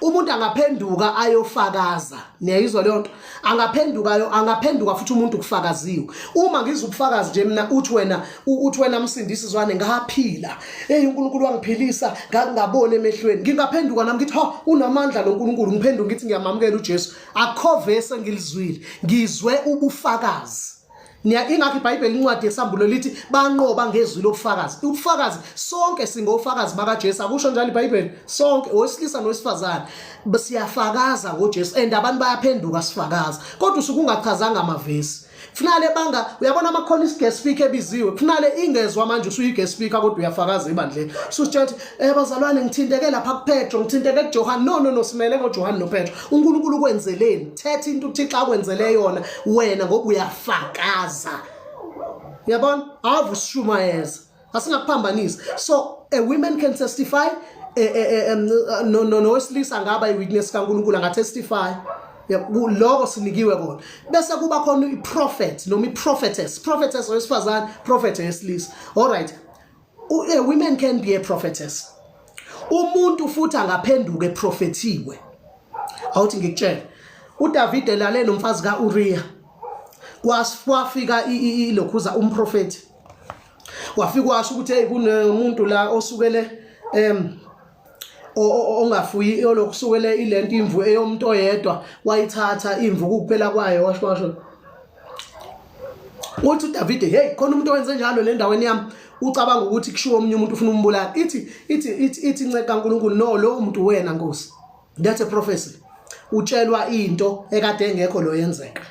S1: umuntu angaphenduka ayofakaza. Niyayizwa leyo nto? Angaphenduka ayo angaphenduka futhi umuntu kufakaziwe. Uma ngizwa ubufakazi nje mina uthi wena uthi wena msindisi zwane ngaphila. Hey uNkulunkulu wangiphilisa ngakungaboni emehlweni. Ngingaphenduka nami ngithi ha unamandla lo Nkulunkulu ngiphenduka ngithi ngiyamamukela uJesu. Akukho vesi engilizwile, ngizwe ubufakazi. Niya ingakho iBhayibheli incwadi yesambulo lithi banqoba ngezwi lobufakazi. Ubufakazi sonke singofakazi bakaJesu akusho njalo iBhayibheli sonke owesilisa nowesifazane siyafakaza ngoJesu and abantu bayaphenduka sifakaza. Kodwa usuke ungachazanga amavesi. Kufanele banga uyabona amakhona is-guest speaker ebiziwe kufanele ingezwa manje usuyi-guest speaker kodwa uyafakaza ebandleni usutshela ukuthi eh bazalwane ngithinteke lapha kuPetro ngithinteke kuJohane no no no simele ngoJohane noPetro uNkulunkulu ukwenzeleni thetha into uThixo akwenzele yona wena ngoba uyafakaza uyabona ave usishumayeza asingakuphambanisi so a women can testify eh, eh, eh, no no nowesilisa angaba i-witness kaNkulunkulu angatestify lokho sinikiwe kona bese kuba khona i-prophet noma i-prophetess prophetess owesifazane prophet owesilisa all right a women can be a prophetess umuntu futhi angaphenduka eprofethiwe awuthi ngikutshele uDavide lale nomfazi kaUriya kwafika ilokhuza umprofethi wafika washo ukuthi hey kunomuntu la osukele ongafuyi olokusukele ilento imvu eyomuntu oyedwa wayithatha imvu kuphela kwayo washo washo uthi uDavide hey khona umuntu owenze njalo le ndaweni yami ucabanga ukuthi kushiwo omunye umuntu ufuna umbulala ithi ithi ithi ithi inceka kaNkuluNkulu no lo muntu wena nkosi That's a prophecy. Utshelwa into ekade engekho lo yenzeka.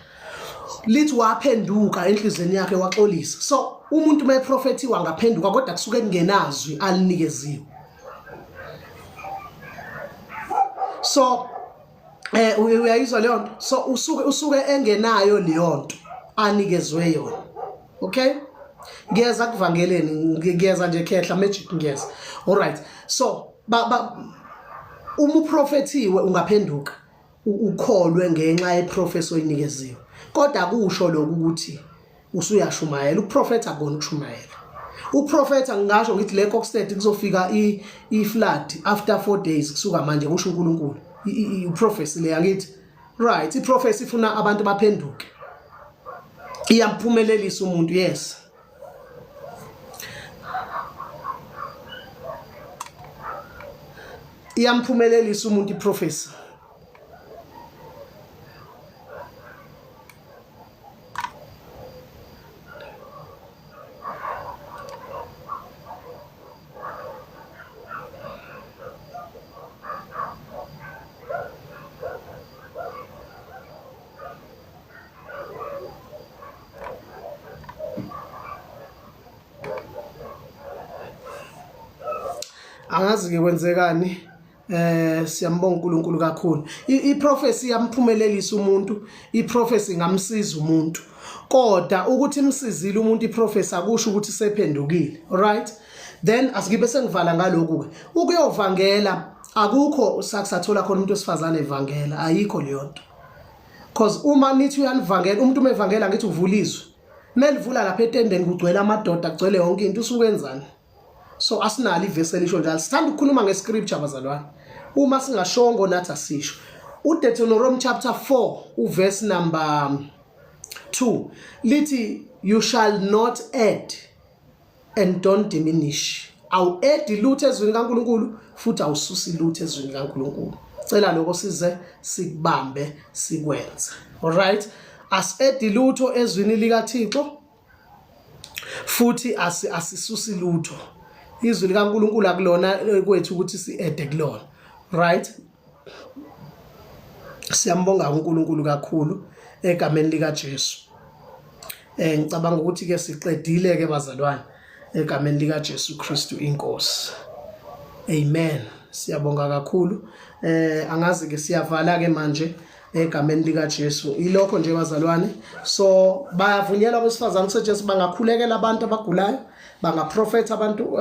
S1: Lithi waphenduka enhlizweni yakhe waxolisa. So umuntu uma eprofethiwa angaphenduka kodwa kusuke kungenazwi alinikeziwe. So eh uyayizwa leyo nto. So usuke usuke engenayo leyo nto anikezwe yona. Okay? Ngiyeza kuvangeleni ngiyeza nje khehla magic ngiyeza. All right. So ba, ba uma uprofethiwe ungaphenduka ukholwe ngenxa yeprofesi oyinikeziwe kodwa akusho lokhu ukuthi usuyashumayela ukuprofetha kona ukushumayela uprofetha ngingasho ngithi le Kokstad kuzofika i-flood after 4 days kusuka manje kusho uNkulunkulu i-prophecy le angithi right i-prophecy ifuna abantu baphenduke iyamphumelelisa umuntu yes Iyamphumelelisa umuntu iprofesi. Angazi ke kwenzekani eh siyambonga uNkulunkulu kakhulu iprophecy yamphumelelisa umuntu iprophecy ingamsiza umuntu kodwa ukuthi imsizile umuntu iprophecy akusho ukuthi sephendukile alright then asikibe sengivala ngalokhu ke ukuyovangela akukho sakusathola khona umuntu wesifazane evangela ayikho leyo nto Cause uma nithi uyalivangela umuntu uma evangela ngithi uvula izwi. Melivula lapha etendeni kugcwele amadoda kugcwele yonke into usukwenzani? So asinalo ivesi elisho njalo. Sithanda ukukhuluma ngescripture bazalwane. Uma singashongo nathi asisho. UDeuteronomy chapter 4 uverse number 2 lithi you shall not add and don't diminish awu-edi lutho ezwini kaNkulunkulu futhi awususi lutho ezwini kaNkulunkulu cela lokho size sikubambe sikwenze alright asi-edi lutho ezwini likaThixo futhi asisusi lutho izwi likaNkulunkulu akulona kwethu ukuthi si-ede kulona right Siyambonga uNkulunkulu kakhulu egameni lika Jesu. Eh ngicabanga ukuthi ke siqedile ke bazalwane egameni lika Jesu Kristu inkosi. Amen. Siyabonga kakhulu. Angazi ke siyavala ke manje egameni lika Jesu. Ilokho nje bazalwane. So bayavunyelwa abesifazane kuseJesu bangakhulekela abantu abagulayo, bangaprofetha abantu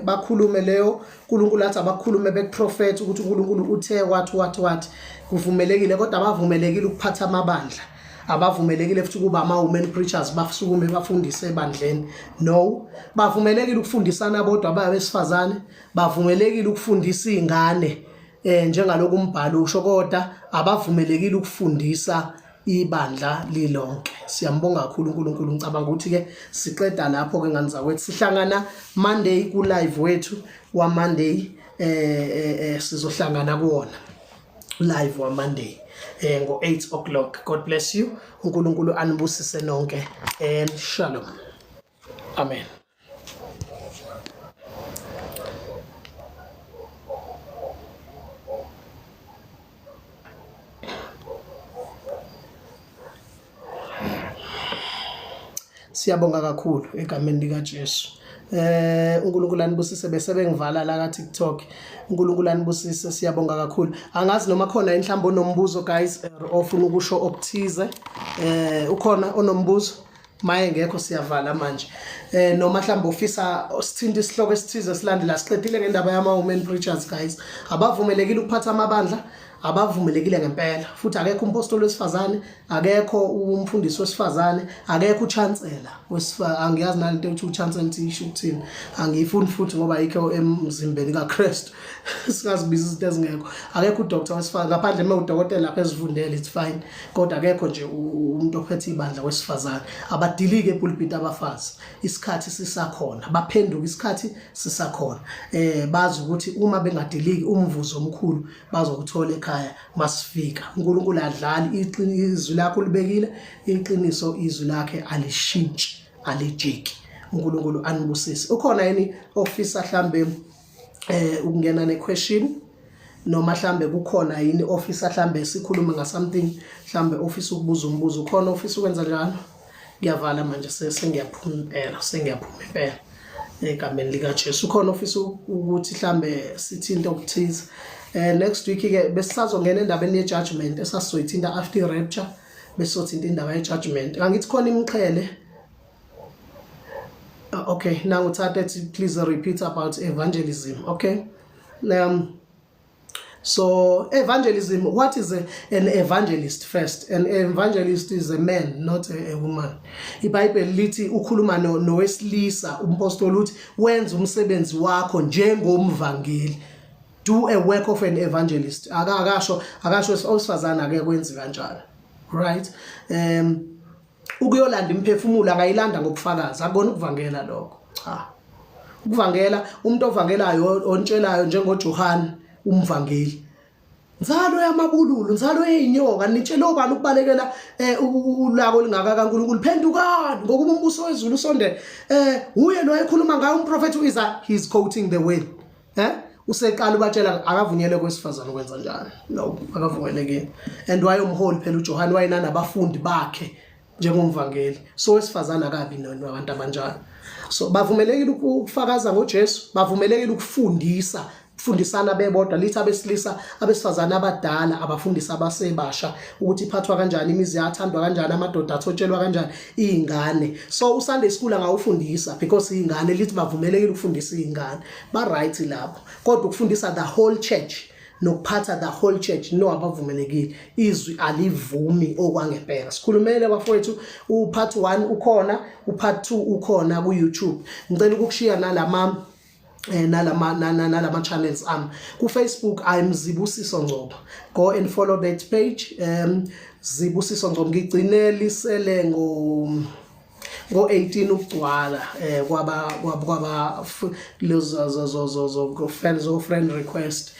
S1: bakhulume leyo uNkulunkulu athi abakhulume bekuprofetha ukuthi uNkulunkulu uthe wathi wathi wathi kuvumelekile kodwa abavumelekile ukuphatha amabandla. Abavumelekile futhi ukuba ama-women preachers basukume bafundise ebandleni. No, bavumelekile ukufundisana bodwa abesifazane, bavumelekile ukufundisa izingane njengalokhu umbhalo usho, kodwa abavumelekile ukufundisa ibandla lilonke. Siyambonga kakhulu uNkulunkulu. Ngicabanga ukuthi ke siqeda lapho ke ngane zakwethu. Sihlangana Monday ku live wethu wa Monday, sizohlangana kuwona live wa Monday ngo 8 o'clock. God bless you. uNkulunkulu anibusise nonke and shalom. Amen. Siyabonga kakhulu egameni lika Jesu. uNkulunkulu anibusise bese bengivala la ka TikTok. uNkulunkulu anibusise, siyabonga kakhulu. Angazi noma khona inhlambo onombuzo guys, ofuna ukusho okuthize. Ukhona onombuzo? Maye ngekho siyavala manje. Noma mhlawumbe ufisa sithinta isihloko esithize silandela. Siqedile ngendaba yama women preachers guys. Abavumelekile ukuphatha amabandla, abavumelekile ngempela. Futhi akekho umpostoli wesifazane, akekho umfundisi wesifazane, akekho uchancellor wesifazane. Angiyazi nalento ethi uchancellor isho ukuthini, angiyifuni futhi ngoba ayikho emzimbeni kaKristu. Singazibiza izinto ezingekho. Akekho udoctor wesifazane ngaphandle uma udokotela lapha ezifundele, it's fine, kodwa akekho nje umuntu ophethe ibandla wesifazane. Abadilike epulpit abafazi, isikhathi sisakhona, baphenduka isikhathi sisakhona. Bazi ukuthi uma bengadiliki umvuzo omkhulu bazokuthola ekhaya masifika. uNkulunkulu adlali, izwi lakho libekile iqiniso, izwi lakhe alishintshi, alijiki. uNkulunkulu anibusise. Ukhona yini ofisa mhlambe ukungena ne question, noma mhlambe kukhona yini ofisa mhlambe sikhulume nga something, mhlambe ofisa ukubuza umbuzo? Ukhona ofisa ukwenza njalo? Ngiyavala manje, sengiyaphuma impela, sengiyaphuma impela egameni lika Jesu. Ukhona ofisa ukuthi mhlambe sithinte okuthize? Next week ke besisazongena endabeni ye judgment esasizoyithinta after rapture, besizothinta indaba ye judgment. Angithi khona imiqhele. Okay, now uthathe please repeat about evangelism. Okay, so evangelism, what is an evangelist? First, an evangelist is a man, not a woman. IBhayibheli lithi ukhuluma nowesilisa, umpostoli uthi wenza umsebenzi wakho njengomvangeli. Do a work of an evangelist. Akasho akasho owesifazane ake kwenzi kanjalo, right? Ukuyolanda imiphefumulo angayilanda ngokufakaza, akubona ukuvangela lokho. Cha, ukuvangela umuntu ovangelayo ontshelayo njengoJohn umvangeli, nzalo yamabululu, nzalo yeyinyoka, nitshela obani ukubalekela ulaka olungaka kaNkulunkulu? Phendukani ngokuba umbuso wezulu usondele. Uye lo ekhuluma ngayo umprofeti uIsaiah, he is quoting the word. Useqala ubatshela akavunyelwe kwesifazane ukwenza njalo. No, akavumelekile. And wayomholi phela uJohn, wayenanabafundi bakhe njengomvangeli. So wesifazane akabi nabantu abanjalo. So bavumelekile ukufakaza ngoJesu, bavumelekile ukufundisa, kufundisana bebodwa. Lithi abesilisa, abesifazane abadala abafundisa abasebasha ukuthi iphathwa kanjani imizi, yathandwa kanjani amadoda, athotshelwa kanjani izingane. So uSunday school angawufundisa because izingane, lithi bavumelekile ukufundisa izingane, ba right lapho. Kodwa ukufundisa the whole church nokuphatha the whole church, no, abavumelekile, izwi alivumi okwangempela. Sikhulumele bafowethu, upart 1 ukhona, upart 2 ukhona ku YouTube. Ngicela ukukushiya nalama nalama channels ami ku Facebook. I'm Zibusiso Ngcobo, go and follow that page. Zibusiso Ngcobo. Ngigcine lisele ngo 18 ukugcwala kwaba lezo zo zo zo zo friends o friend request,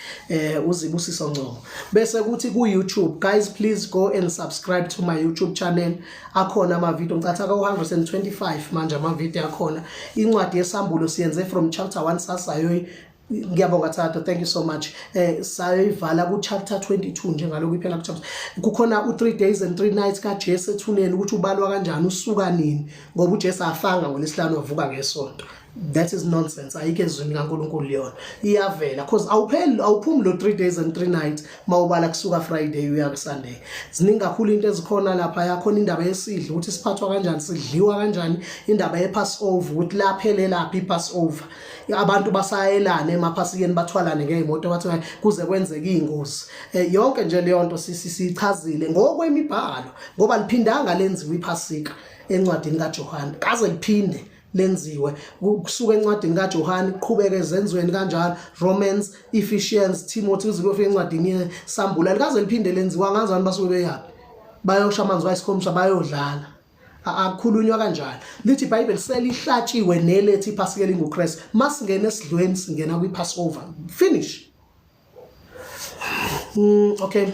S1: uZibusiso Ngcobo. Bese kuthi ku YouTube, guys, please go and subscribe to my YouTube channel. Akhona ama video, ngicatha ka 125 manje ama video akhona. Incwadi yesambulo siyenze from chapter 1 sasayo. Ngiyabonga Thato, thank you so much. Sayivala ku chapter 22 njengalokhu iphela ku chapter. Kukhona u 3 days and 3 nights ka Jesu ethuneni, ukuthi ubalwa kanjani, usuka nini, ngoba uJesu afanga ngolesihlanu wavuka ngesonto. That is nonsense. Ayikho ezwini kaNkulunkulu yona. Iyavela because awupheli, awuphumi lo 3 days and 3 nights mawubala kusuka Friday uya ku Sunday. Ziningi kakhulu into ezikhona lapha, yakhona indaba yesidlo ukuthi siphathwa kanjani, sidliwa kanjani, indaba yePassover ukuthi laphelela phi iPassover. Abantu basayelana emaphasikeni, bathwalane ngezimoto, bathi kuze kwenzeke izingozi. Yonke nje leyo nto sichazile ngokwemibhalo, ngoba liphindanga lenziwe iPhasika encwadini kaJohane, kaze liphinde lenziwe kusuka encwadini kaJohane, kuqhubeke ezenzweni kanjalo, Romans, Ephesians, Timothy, kuze kuyofika encwadini yeSambulo, likaze liphinde lenziwa. Ngazi abantu basuke beyaphi, bayosha amanzi wayisikhombisa, bayodlala. Akukhulunywa kanjalo. Lithi iBhayibheli selihlatshiwe nelethi iphasika elinguKristu. Masingena esidlweni, singena kwiPassover, finish. Okay.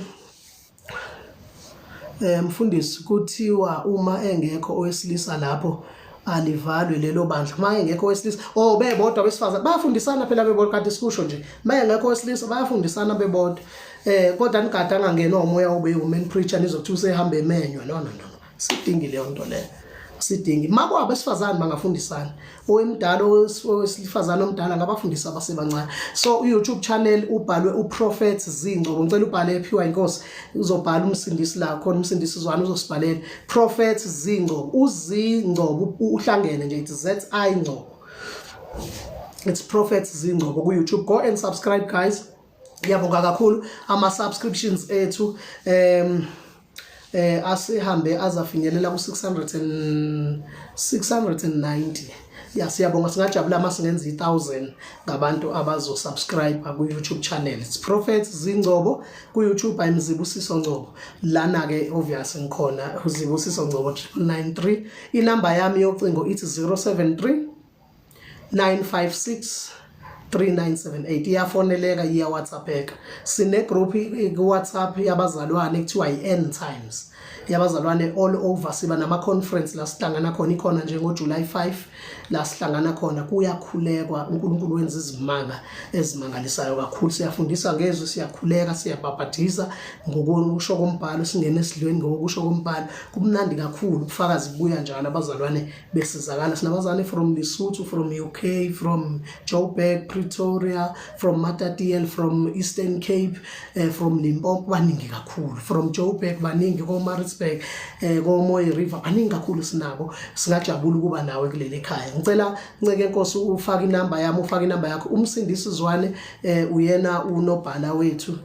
S1: Mfundisi, kuthiwa uma engekho owesilisa lapho alivalwe lelo bandla. Uma engekho owesilisa, oh, bebodwa besifazane bayafundisana phela bebodwa, kanti sikusho nje uma engekho owesilisa bayafundisana bebodwa. Kodwa nigada angangenwa umoya ube women preacher, nizokuthi usehamba emenywa. No, no, no, sidingi leyo nto leyo, sidingi. Makwabo besifazane bangafundisana, owemdala, owesifazane omdala ngabafundisa abasebancane. So u-YouTube channel ubhalwe uProphet Zingcobo, ngicela ubhale ephiwa inkosi, uzobhala umsindisi la khona, umsindisi Zwane uzosibhalela Prophet Zingcobo, uZingcobo uhlangene nje, it's Z I Ngcobo, it's Prophet Zingcobo ku YouTube. Go and subscribe, guys. Ngiyabonga kakhulu ama subscriptions ethu asihambe azafinyelela ku 600 and 690. Ya, siyabonga, singajabula uma singenza i1000 ngabantu abazo subscribe ku YouTube channel. It's Prophet Zingcobo ku YouTube. I'm Zibusiso Ngcobo lana ke, obvious ngikhona uZibusiso Ngcobo 993. Inamba yami yocingo ithi 073 956 3978, iyafoneleka, iya WhatsAppeka. Sine group ku WhatsApp yabazalwane kuthiwa i-End Times, yabazalwane all over. Siba nama conference la sihlangana khona, ikhona nje ngo July 5 la sihlangana khona, kuyakhulekwa, uNkulunkulu wenza izimanga ezimangalisayo kakhulu. Siyafundisa ngezwi, siyakhuleka, siyabhabhadisa ngokusho kombhalo, singene esidlweni ngokusho kombhalo. Kumnandi kakhulu, ubufakazi buya njalo, abazalwane besizakala. Sinabazali from Lesotho, from UK, from Joburg, Pretoria, from Matatiele, from Eastern Cape, from Limpopo, baningi kakhulu, from Joburg baningi, ko Maritzburg, ko Mooi River, baningi kakhulu sinabo. Singajabula ukuba nawe kuleli khaya. Ngicela nceke enkosi ufake inamba yami, ufake inamba yakho. Umsindisi Zwane uyena unobhala wethu,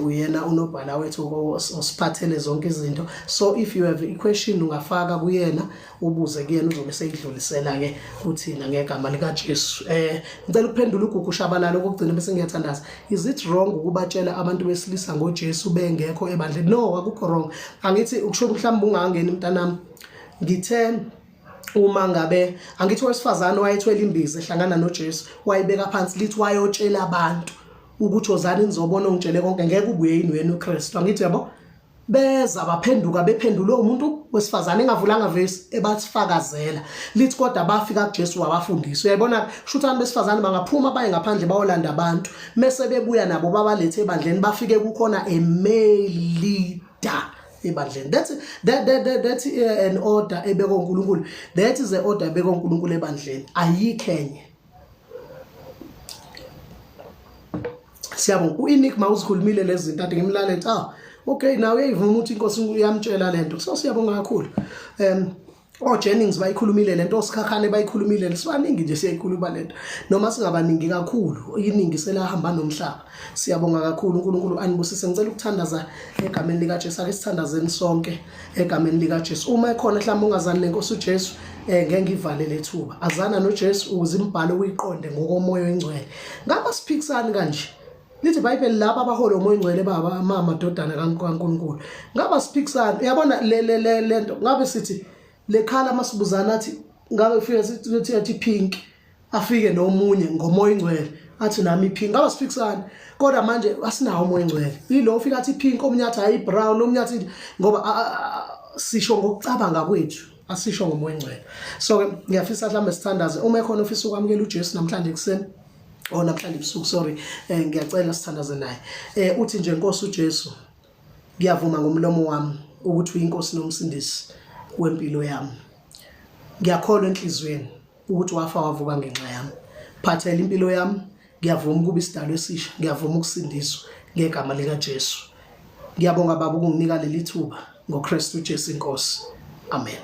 S1: uyena unobhala wethu osiphathele zonke izinto. So if you have a question, ungafaka kuyena, ubuze kuyena, uzobe seyidlulisela ke kuthina ngegama lika Jesu. Ngicela ukuphendula uGugu Shabalala okugcina bese ngiyathandaza. Is it wrong ukubatshela abantu besilisa ngoJesu bengekho ebandleni? No, akukho wrong. Angithi ukusho mhlawumbe ungangeni mntanami, ngithe uma ngabe angithi owesifazane wayethwele imbiza ehlangana noJesu, wayibeka phansi, lithi wayotshela abantu ukuthi ozani nizobona ongitshele konke, ngeke ubuye yini wena uKristu? Angithi yabo, beza baphenduka, bephendulwe umuntu wesifazane engavulanga vesi, ebathifakazela. Lithi kodwa bafika kuJesu wabafundisa. Uyayibona, kusho abantu besifazane bangaphuma baye ngaphandle, bayolanda abantu, mase bebuya nabo, babalethe ebandleni, bafike kukhona a male leader ebandleni. That's an order ebekwe uNkulunkulu. That is the order ebekwe uNkulunkulu ebandleni, ayikho enye. Siyabonga. U-Enigma uzikhulumile lezi zinto, ade ngimlalele. Ah, okay, nawe uyayivuma ukuthi inkosi uyamtshela lento, so siyabonga kakhulu. O Jennings bayikhulumile lento, osikhakhane bayikhulumile, sibaningi nje siyayikhuluma lento, noma singabaningi kakhulu, iningi selahamba nomhlaba. Siyabonga kakhulu, uNkulunkulu anibusise. Ngicela ukuthandaza egameni lika Jesu. Ake sithandazeni sonke egameni lika Jesu. Uma ekhona mhlawumbe ungazani nenkosi uJesu, ngeke ngivale lethuba. Azana noJesu ukuze imibhalo uyiqonde ngokomoya oyingcwele. Ngaba siphikisani kanje? Lithi iBhayibheli laba abahola umoya oyingcwele baba amadodana kaNkulunkulu. Ngaba siphikisani? Uyabona le le lento, ngabe sithi lekhala masibuzana, athi ngabe ufike sithi athi pink, afike nomunye ngomoya ingcwele athi nami pink, ngaba siphikisani? Kodwa manje asinawo umoya ingcwele. Ilo ufika athi pink, omunye athi hayi brown, omunye athi, ngoba sisho ngokucabanga kwethu, asisho ngomoya ingcwele. So ke ngiyafisa mhlawumbe sithandaze. Uma ekhona ofisa ukwamukela uJesu namhlanje ekuseni, oh, namhlanje ebusuku, sorry, ngiyacela sithandaze naye. Uthi nje, Nkosi uJesu, ngiyavuma ngomlomo wami ukuthi uyinkosi nomsindisi wempilo yami. Ngiyakholwa enhliziyweni. ukuthi wafa wavuka ngenxa yami. Phathela impilo yami, ngiyavuma ukuba isidalwa esisha, ngiyavuma ukusindiswa ngegama likaJesu. Ngiyabonga Baba ukunginika leli thuba ngoKristu Jesu inkosi. Amen.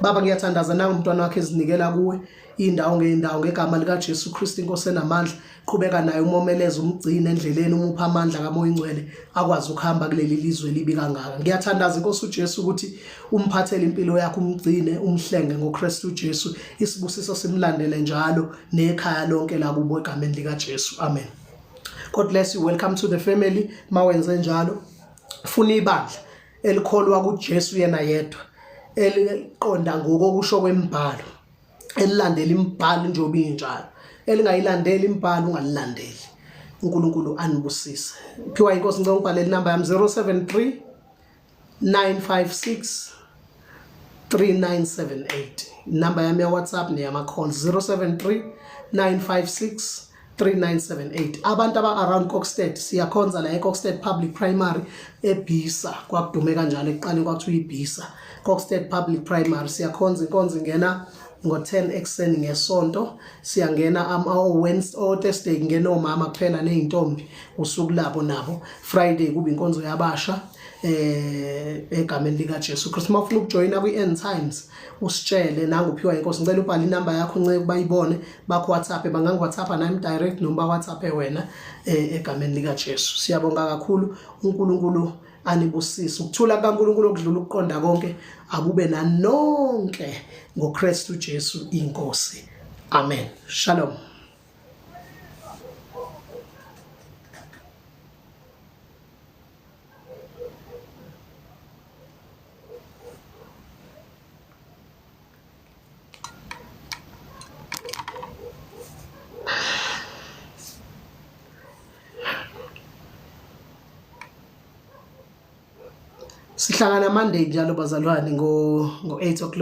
S1: Baba ngiyathandaza nangu umntwana wakhe ezinikela kuwe indawo ngeindawo ngegama likaJesu Kristu inkosi enamandla qhubeka naye umomeleze umgcine endleleni umupha amandla kaMoya ingcwele akwazi ukuhamba kuleli lizwe libi kangaka ngiyathandaza inkosi uJesu ukuthi umphathele impilo yakho umgcine umhlenge ngoKristu Jesu isibusiso simlandele njalo nekhaya lonke lakubo egameni likaJesu amen God bless you welcome to the family mawenze njalo funa ibandla elikholwa kuJesu yena yedwa eliqonda ngokokusho kwemibhalo elilandela imibhalo njengoba injalo elingayilandeli imibhalo ungalilandeli uNkulunkulu anibusise phiwa inkosi ngicela ungibhalele inamba yami 073 956 3978 inamba yami ya WhatsApp neyama calls 073 956 3978 abantu aba around Kokstad siyakhonza la eKokstad Public Primary eBhisa kwakudume kanjalo ekuqaleni kwakuthiwa iBhisa Kokstad Public Primary siyakhonza inkonzo ingena ngo-10 ekuseni ngesonto siyangena ama-Wednesday o-Thursday kungena omama kuphela ney'ntombi usuku labo nabo Friday kuba inkonzo yabasha eh egameni lika Jesu Kristu mawufuna ukujoyina kwi End Times usitshele nanguphiwa inkosi ngicela ubhale inamba yakho nceke bayibone bakho WhatsApp bangangi WhatsApp nami direct noma ba WhatsApp wena eh, egameni lika Jesu siyabonga kakhulu uNkulunkulu anibusise ukuthula kaNkulunkulu okudlula ukuqonda konke akube nanonke ngoKristu Jesu inkosi amen shalom Sihlangana Monday njalo bazalwane ngo 8 o'clock.